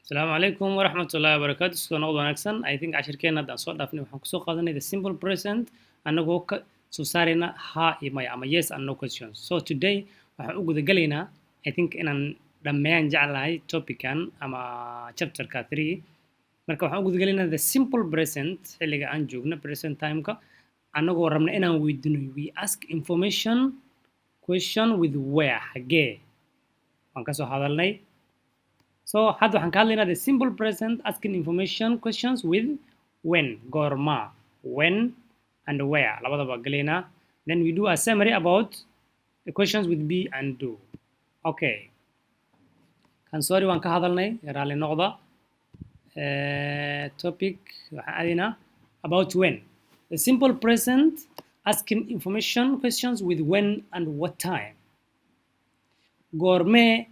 Asalaamu calaykum waraxmatullaahi wabarakaatu. Soo noqod wanaagsan. I think cashirkeena haddaan soo dhaafnay waxaan kusoo qaadanay the simple present, annagoo ka soo saarayna ha iyo maya ama yes and no questions. So today waxaan u gudagalaynaa, I think inaan dhammeeyaan jeclahay topican ama chapterka 3. Marka waxaan u gudagalaynaa the simple present, xilliga aan joogno, present timeka, annagoo rabna inaan weydiino, we ask information question with where, xagee. Waan kasoo hadalnay. So hadda waxaan ka hadlaynaa the simple present asking information questions with when, goorma, when and where labadaba galaynaa. Then we do a summary about the questions with be and do. Okay, kan sorry, waan ka hadalnay, raalli noqda. Topic waxaan aadaynaa about when, the simple present asking information questions with when and what time, goormee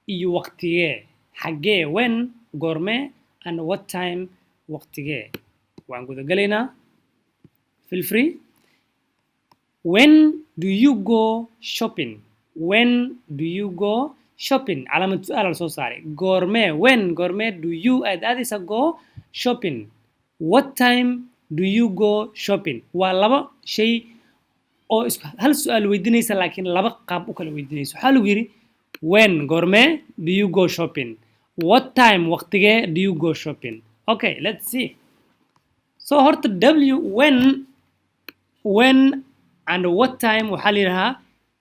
iyo waqtigee, xaggee. When, goormee, and what time, waqtigee. Waan gudagalaynaa. Feel free. When do you go shopping? When do you go shopping? Calaamad su-aal la soo saaray. Goormee, when, goormee, do you, aad aadaysa, go shopping? What time do you go shopping? Waa laba shay oo isku hal su-aal weydiinaysa, laakiin laba qaab u kala weydiinaysa. Waxaa lagu yidhi when, goormee, do you go shopping? What time, waqtigee, do you go shopping? Okay, let's see. So horta w when and what time waxaa la yidhahaa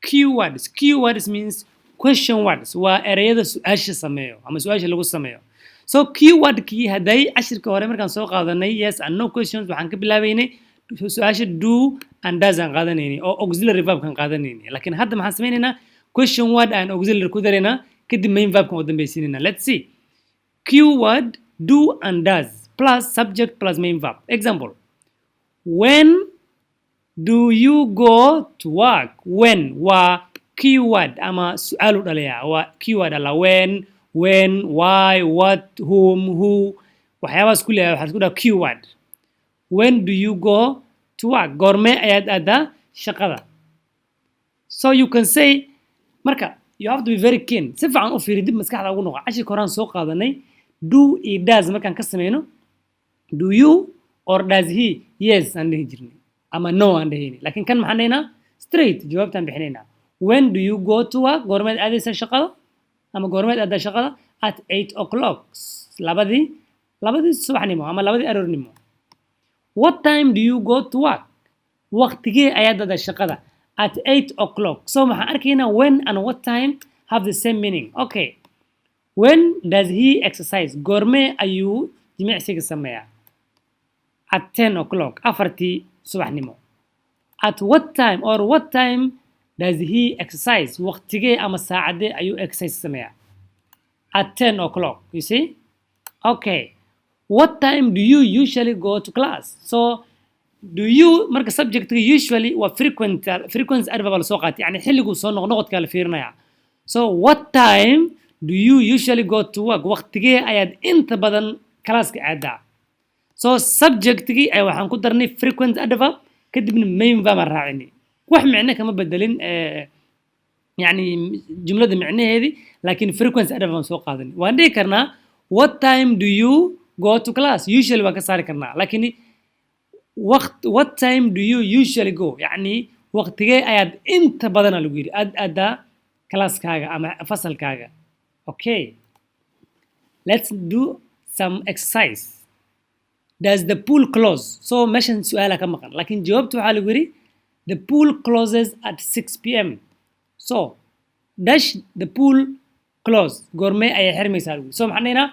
keywords. Keywords means question words, waa ereyada su-aasha sameeyo ama su-aasha lagu sameeyo. So keywordkii hadday cashirka hore markaan soo qaadanay yes and no questions, waxaan ka bilaabaynay su-aasha do and does aan qaadanaynay oo auxiliary verbkan qaadanaynay. Laakiin hadda maxaan sameynaynaa? Question word aan auxiliary ku daraynaa, kadib main verbkan u dambaysiinayna. Let's see. Keyword do and does plus subject plus main verb. Example: when do you go to work? When waa keyword ama su-aal u dhalaya, waa keyword alla. When, why, what, whom, who, waxyaabahaas ku leeyahay waxaa isku dhaha keyword. When do you go to work? Goormee ayaad aadaa shaqada? So you can say, marka you have to be very keen, si fiican u fiiri, dib maskaxda ugu noqo cashirka horaan soo qaadanay. Do iyo does markaan ka sameyno, do you or does he, yes aan dhihi jirnay ama no aan dhehayni. Laakiin kan maxaan dhahaynaa? Straight jawaabtaan bixinaynaa. When do you go to work? Goormeed aadaysa shaqada ama goormeed aadaa shaqada? At 8 o'clock, labadii subaxnimo ama labadii aroornimo. What time do you go to work? Waqtigee ayaad aadaa shaqada? At 8 o'clock. So maxaan arkaynaa? When and what time have the same meaning. Okay, when does he exercise? Goormee ayuu jimicsiga sameeyaa? At 10 o'clock, afartii subaxnimo. At what time or what time does he exercise? Waqtigee ama saacadee ayuu exercise sameeyaa? At 10 o'clock, you see. Okay, what time do you usually go to class? So do you, marka subjectga usually waa frequent, frequency adverb la soo qaatay, yani xilliguu soo noqnoqodka la fiirinaya. So what time do you usually go to work? Waqtigee ayaad inta badan classka aadaa? So subjectgii ay waxaan ku darnay frequent adverb, kadibna main verb aan raacinay. Wax micno kama bedelin, yani jumlada micnaheedii, laakiin frequency adverb aan soo qaadanay. Waan dhihi karnaa what time do you go to class? Usually waan ka saari karnaa, laakiin waqt, what time do you usually go, yani waqtigee ayaad inta badana lagu yidhi aad aadaa classkaaga ama fasalkaaga? Okay, let's do some exercise. Does the pool close? So meeshan su-aala ka maqan, laakiin jawaabta waxaa lagu yidhi the pool closes at 6 p.m. So dash the pool close? Goormee ayay xirmaysaa lagu yidhi. So maxaan dhahaynaa?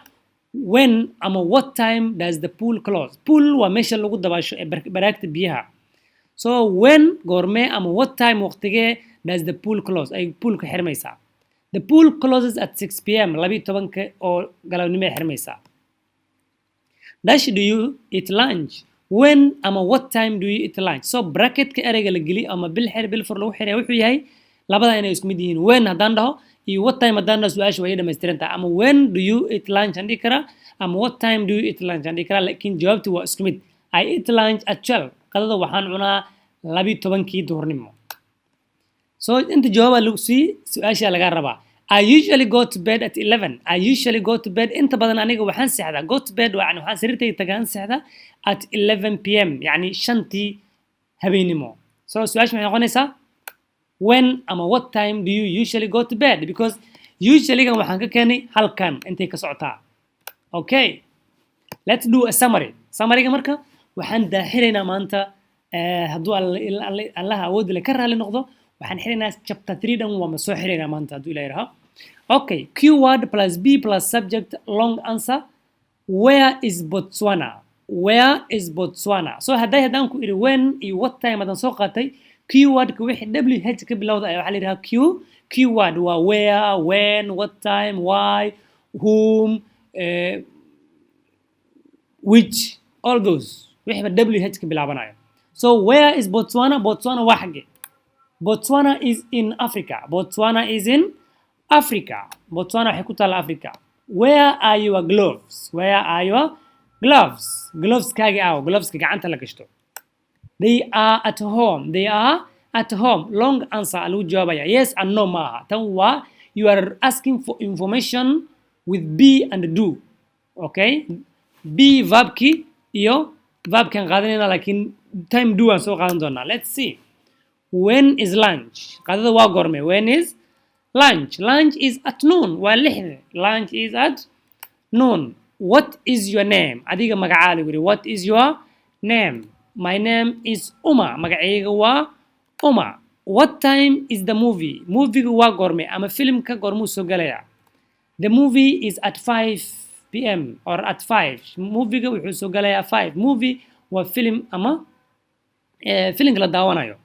When ama what time does the pool close? Pool waa meesha lagu dabaasho ee baraagta biyaha. So when, goormee, ama what time, waqtigee, does the pool close, ay poolka xirmaysaa? The pool closes at 6 p.m., 12-ka oo galabnimo ay xirmaysaa. Dash do you eat lunch? When ama what time do you eat lunch? So bracketka ereyga la geliyo ama bil xir bil fur lagu xiraya wuxuu yahay labada inay isku mid yihiin. When haddaan dhaho iyo what time haddaan dhaho, su-aasha way dhammaystiran tahay. Ama when do you eat lunch aan dhihi karaa ama what time do you eat lunch aan dhihi karaa, laakiin jawaabtu waa isku mid. I eat lunch at 12. Qadada waxaan cunaa 12-kii duhurnimo. So inta jawaabaa lagu sii, su-aashaa lagaa rabaa. I usually go to bed at 11. I usually go to bed, inta badan aniga waxaan seexdaa, go to bed yani waxaan sariirtayda tagaan seexdaa, at 11 p.m., yani 5-tii habeenimo. So su-aasha maxay noqonaysaa? When ama what time do you usually go to bed? Because usually-gan waxaan ka keenay halkan, intay ka socotaa. Okay, let's do a summary. Summary-ga marka waxaan daaxiraynaa maanta, hadduu Allaha awood le ka raali noqdo, waxaan xiraynaa chapter 3 dhan. Waa ma soo xiraynaa maanta hadduu Ilaah yidhaho. Okay, keyword plus be plus subject, long answer. Where is Botswana? Where is Botswana? So haddaan ku idhi when iyo what time haddaan soo qaatay, keywordka wixii WH ka bilowda ayaa waxaa la yidhaha keyword. Waa where, when, what time, why, whom, which, all those wixiiba WH ka bilaabanayo. So where is Botswana? Botswana waa xagge? Botswana is in Africa. Botswana is in Africa. Botswana waxay ku taalla Africa. Where are your gloves? Where are your gloves? Gloveskaagi aaw? Gloveska gacanta la gashto. They are at home. They are at home. Long answer lagu jawaabaya, yes and no maaha. Tan waa you are asking for information with be and do. Okay, be verbki iyo verbkan qaadanayna, laakiin time do aan soo qaadan doonaa. Let's see. When is lunch? Qadada waa goorme? When is lunch? Lunch is at noon. Waa 6-da. Lunch is at noon. What is your name? Adiga magacaa lagu yidhi. What is your name? My name is Uma. Magacayga waa Uma. What time is the movie? Moviega waa goorme ama filimka goormuu soo galayaa? The movie is at 5 p.m. or at 5. Moviega wuxuu soo galayaa 5. Movie waa film ama filimka la daawanayo.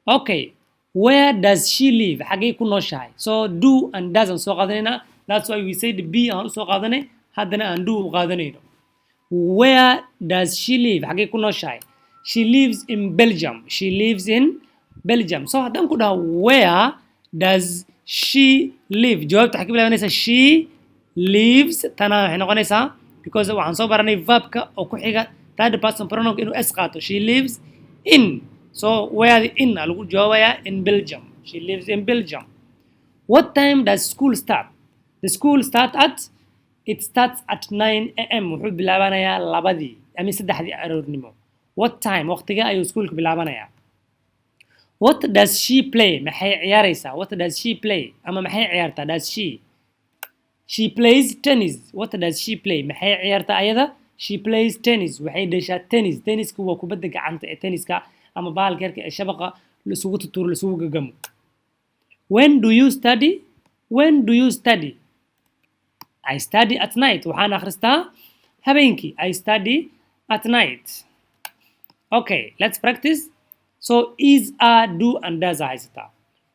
Okay, where does she live? Xaggay ku nooshahay? So do and does aan soo qaadanayna. That's why we said be aan usoo qaadanay, haddana aan do u qaadanayno. Where does she live? Xaggay ku nooshahay? She lives in Belgium. She lives in Belgium. So haddaan ku dhaho "Where does she live?", jawaabta waxay ka bilaabanaysaa "she lives". Tana waxay noqonaysaa, because waxaan soo baranay verbka oo ku xiga third person pronoun inuu s qaato, she lives in. So where the in aa lagu jawaabayaa, in Belgium. She lives in Belgium. What time does school start? The school start at, it starts at 9 a.m. Wuxuu bilaabanayaa 2-dii ama 3-dii aroornimo. What time, waqtiga ayuu schoolka bilaabanayaa? What does she play? Maxay ciyaaraysaa? What does she play ama maxay ciyaartaa? Does she, she plays tennis. What does she play? Maxay ciyaartaa ayada? She plays tennis. Waxay dheshaa tennis. Tenniska waa kubadda gacanta ee tenniska ama bahalka yarka ee shabaqa laisugu tuturo, laisugu gagamo. When do you study? When do you study? I study at night. Waxaan akhristaa habeenkii. I study at night. Okay, let's practice. So is, are, do and does haysataa.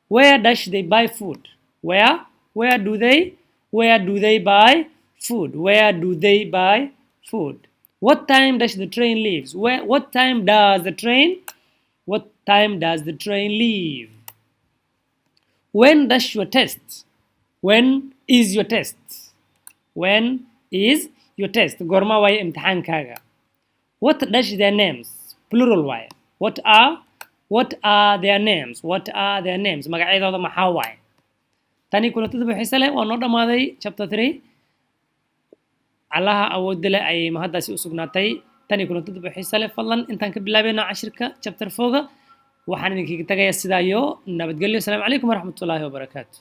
Where does they buy food? Where do they, where do they buy food? Where do they buy food? What time does the train leaves? Where, what time does the train, what time does the train leave? When does your test? When is your test? When is your test? Goorma waaye imtixaankaaga? What dash their names? Plural waaye. What are, what are their names? What are their names? Magacyadooda maxaa waaye? Tani kulantada xiise leh waa noo dhammaaday chapter 3. Allaha awoodda leh ayay mahaddaasi u sugnaatay. Tani kulantada xiise leh, fadlan intaan ka bilaabayno cashirka chapter 4-ga, waxaan idinkaga tagayaa sidaa iyo nabadgelyo. Asalaamu calaykum waraxmatullaahi wabarakaatu.